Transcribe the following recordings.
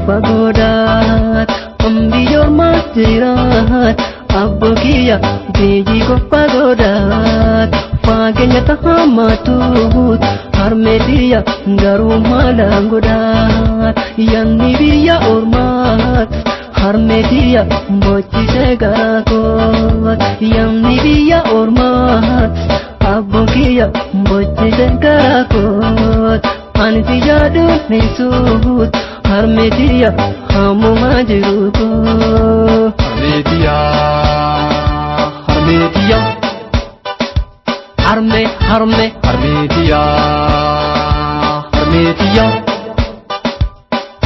fagoodhaat biyya ormaa jiraat abboo kiyya biyyi koo fagoodhaat fageenya tahaamaatuut harmee tiyya garuu maalaan godhaat yanni biyya ormaat harmee tiyya bochisee garaa koot yanni biyya ormaat abboo kiyya bochisee garaa koot ani si yaaduun ni suut harmee tiyya hamuma jiru koo. Harmee tiyya harmee tiyya harmee harmee harmee tiyya harmee tiyya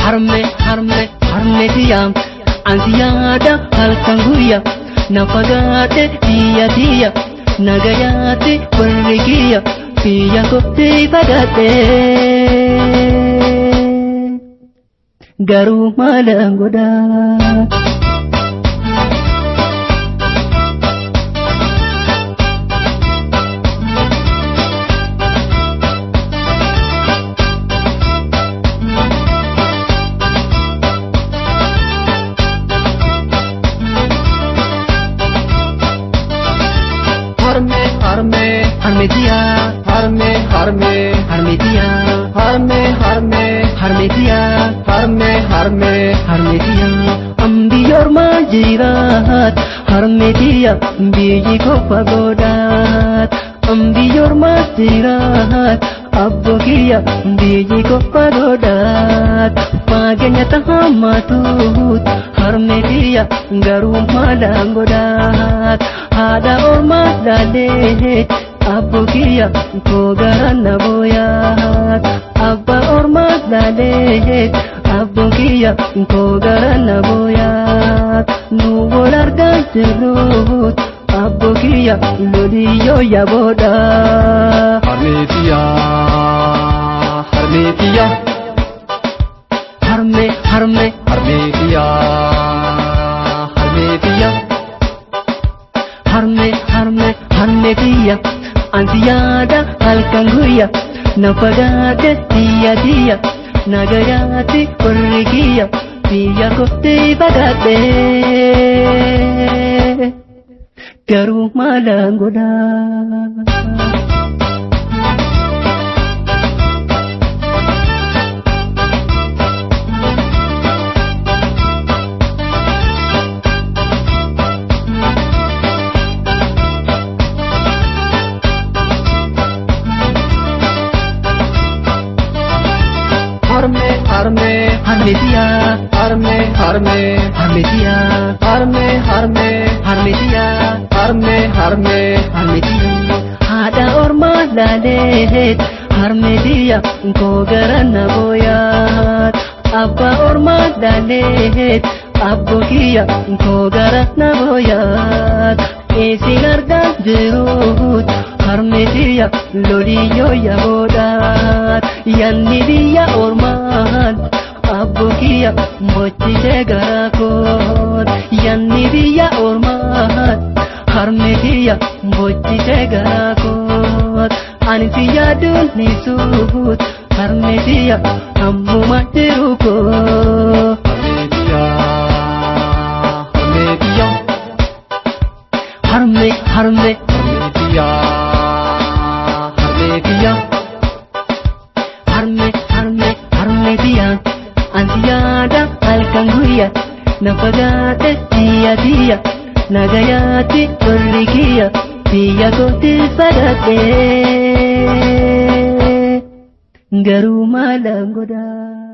harmee harmee harmee tiyya ani si yaada halkan guyya na fagaate biyya tiyya nagayaatti warri kiyya biyya kootti fagaate garuu maalaan godhaa. Harmee harmee Harmee tiyya harmee harmee harmee tiyya harmee harmee harmee tiyya harmee harmee harmee tiyya biyya ormaa jiraat harmee tiyya biyyi koo fagoodhaat biyya ormaa jiraat abboo kiyya biyyi koo fagoodhaat fageenya tahaamaatuut harmee tiyya garuu maalaan godhaat haadha ormaa laalee abboo kiyya koo garaan na booyaat abbaa ormaa laalee abboo kiyya koo garaan na booyaat nu wal argaa jirruut abboo kiyya loliyyoo yaboodha. Harmee tiyya harmee tiyya Harmee harmee harmee tiyya harmee tiyya harmee harmee harmee tiyya ani si yaada halkan guyya na fagaate biyya tiyya nagayaatti warri kiyya biyya kootti fagaate garuu maalaan godhaa. Harmee harmee Harmee tiyya harmee harmee harmee tiyya harmee harmee harmee tiyya harmee harmee harmee tiyya haadha ormaa laalee harmee tiyya koo garaan na booyaat abbaa ormaa laalee abboo kiyya koo garaan na booyaat isin argaa jiruut harmee tiyya loliyyoo yaboodhaat yanni biyya ormaat abboo kiyya bochisee garaa koot yanni biyya ormaat harmee kiyya bochisee garaa koot ani si yaaduun ni suut harmee tiyya hammuma jiru koo. Harmee tiyya harmee tiyya Harmee harmee harmee tiyya harmee tiyya harmee harmee harmee tiyya ani si yaada halkan guyya na fagaate biyya tiyya nagayaatti warri kiyya biyya kootti fagaate garuu maalaan godhaa.